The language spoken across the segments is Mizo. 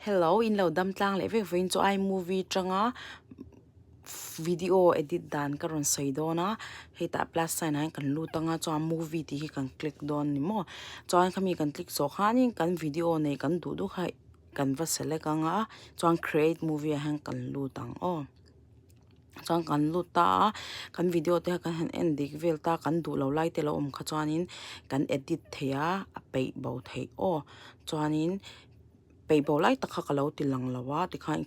Hello, in lo dam tlang leh vek vawiin chu iMovie tanga video edit dan ka rawn sawi dawn a, hetah plus sign ah hian kan lut anga chuan movie tih hi kan click dawn ni maw chuan khami kan click zawh khanin kan video nei kan duh duh kha kan va select anga chuan create movie ah hian kan lut ang aw. Chuan kan lut ta a, kan video te kha kan han en dik vel ta a, kan duh lo lai te lo awm kha chuanin kan edit thei a, a peih bo theih aw. Chuanin peih bo lai tak kha ka lo ti lang lo a, tikhan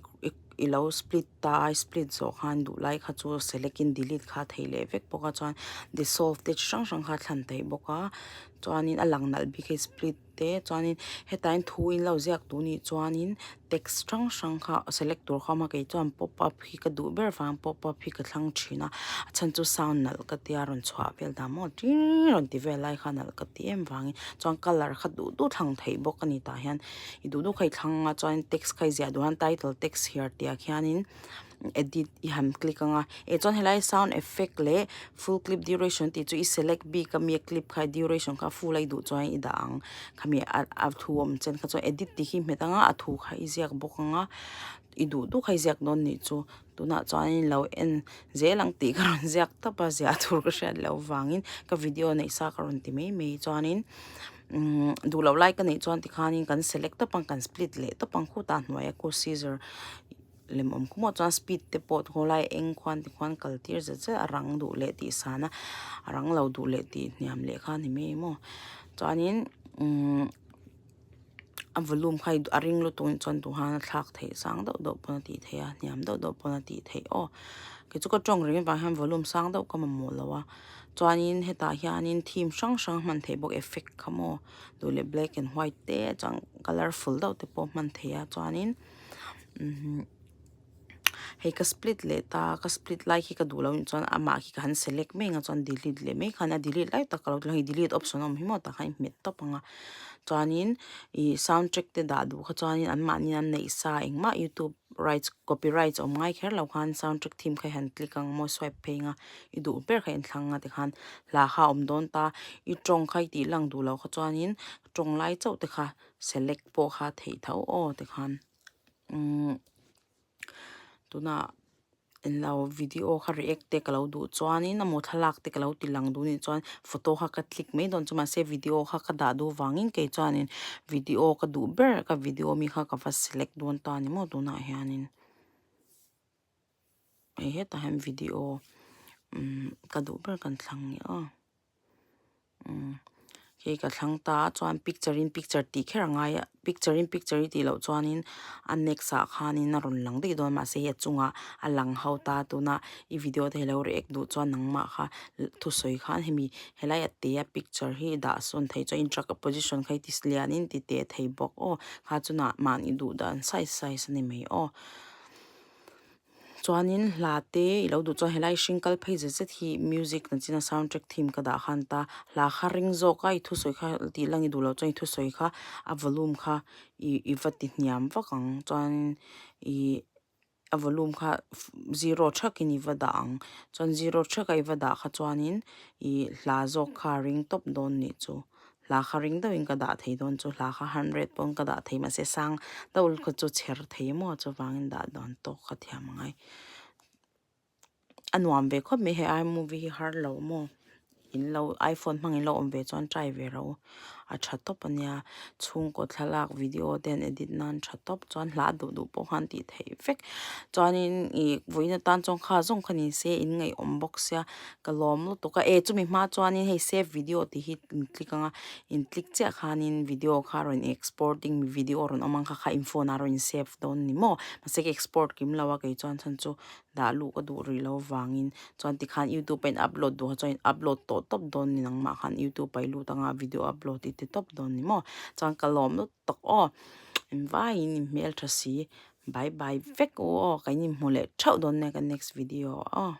i lo split ta a, i split zawh khan duh lai kha chu select in delete kha a theih leh vek bawk a, chuan dissolve te chi hrang hrang kha a thlan theih bawk a, chuanin a lang nalh bik hei split te chuanin hetah hian thu in lo ziak duh nih chuanin text hrang hrang kha select tur kha a awm a kei chuan pop up hi ka duh ber vang pop up hi ka thlang thin a a chhan chu sound nalh ka tia rawn chhuah vel dan maw tingg rawn ti vel lai kha nalh ka ti em vangin chuan colour kha duh duh thlang theih bawk a ni tah hian i duh duh kha i thlang a chuan text kha i ziah duh a title text here tih ah khianin edit i han click ang a eh chuan helai sound effect leh full clip duration tih chu i select bik ami a clip kha duration kha full a i duh chuan i dah ang khami a thu awm chen kha chuan edit tih hi hmet anga a thu kha i ziak bawk ang a i duh duh kha i ziak dawn nih chu tunah chuanin lo en zel ang tih ka rawn ziak tawp a ziah tur ka hriat loh vangin ka video neih sa ka rawn ti mai mai chuanin umm duh loh lai ka neih chuan tikhanin kan select tawp ang kan split leh tawp ang khutah hnuaia khu scissor lem awm khum ah chuan speed te pawh khawlai eng khuan te khuan kal tir zet zet a rang duh leh tih san a a rang lo duh leh tih hniam leh kha a ni mai maw chuanin umm a volume kha a ring lutuk anih chuan duh han a thlak theih sang deuh deuh pawn a tih theih a hniam deuh deuh pawn a tih theih aw kei chu ka tawng reng avang hian volume sang deuh ka mamawh lo a chuanin hetah hianin theme hrang hrang a hman theih bawk effect kha maw duh leh black and white te chuan colourful deuh te pawh a hman theih a chuanin. Hei ka split leh ta ka split lai khi ka duh loh nih chuan amah khi ka han select mai ang a chuan delete leh mai khan a delete lai tak ka lo hei delete option a awm hi maw tah khan i hmet tawp ang a chuanin ih sound track te dah duh kha chuanin anmahni an neih sa engmah youtube rights copyrights awm ngai kher lo khan sound track theme kha i han click ang maw swipe phei ang a i duh ber kha i inthlang ang a tikhan hla kha a awm dawn ta i tawng kha i tih lang duh loh kha chuanin tawng lai chauh te kha select pawh kha theih tho aw tikhan umm tunah englo video kha react te ka lo duh chuanin emaw thlalak te ka lo ti lang duh anih chuan photo kha ka click mai dawn chu mahse video kha ka dah duh vangin kei chuanin video ka duh ber ka video ami kha ka va select dawn ta ni maw tunah hianin hei hetah hian video umm ka duh ber kan thlang ni aw. Hei ka thlang ta a chuan picture in picture tih kher a ngai a picture in picture i tih loh chuanin a next ah khanin a rawn lang daih dawn mahse hei a chungah a lang ho ta tuna i video te hi lo react duh chuan nangmah kha thusawi khan hemi helai a te a picture hi dah sawn thei chuan interact a position kha i ti lianin ti teh thei bawk aw kha chunah mahni duh dan size size a ni mai aw. Chuanin hla te i lo duh chuan helai hring kal phei zet zet hi music na china sound track theme ka dah khan ta hla kha ring zawk a i thusawi kha tih lang i duh loh chuan i thusawi kha a volume kha ih i va ti hniam vak ang chuanin ih a volume kha zero thakin i va dah ang chuan zero thaka i va dah kha chuanin ih hla zawk kha a ring tawp dawn nih chu. Hla kha ring deuhin ka dah thei dawn chu hla kha hundred pawn ka dah thei mahse sang deuh kha chu chher thei maw chuvangin dah dawn tawk ka thiam angai. A nuam ve khawp mai hei ai movie hi har lo maw in lo iphone hmang in lo awm ve chuan try ve rawh u a tha tawp ania chhungkaw thlalak video te an edit nan tha tawp chuan hla duh duh pawh khan tih theih vek chuanin ih vawiin atan chuan kha zawng kha ni se in ngaihawm bawk sia Ka lawm lutuk a, e chumi hma chuanin hei save video tih hi in click ang a, in click chiah khanin video kha rawn exporting video rawn awm ang kha kha in phone ah rawn in save dawn ni maw mahse ka export kim lo a kei chuan chhan chu dah luh ka duh rih loh avangin chuan tikhan youtube a in upload duh ah chuan in upload tawh tawp dawn ni nangmah khan youtube ah i lut anga video upload i ti tawp dawn ni maw chuan ka lawm lutuk aw engvaiin in hmeltha si bye bye vek u aw ka in inhmu leh theuh dawn nia ka next video ah aw.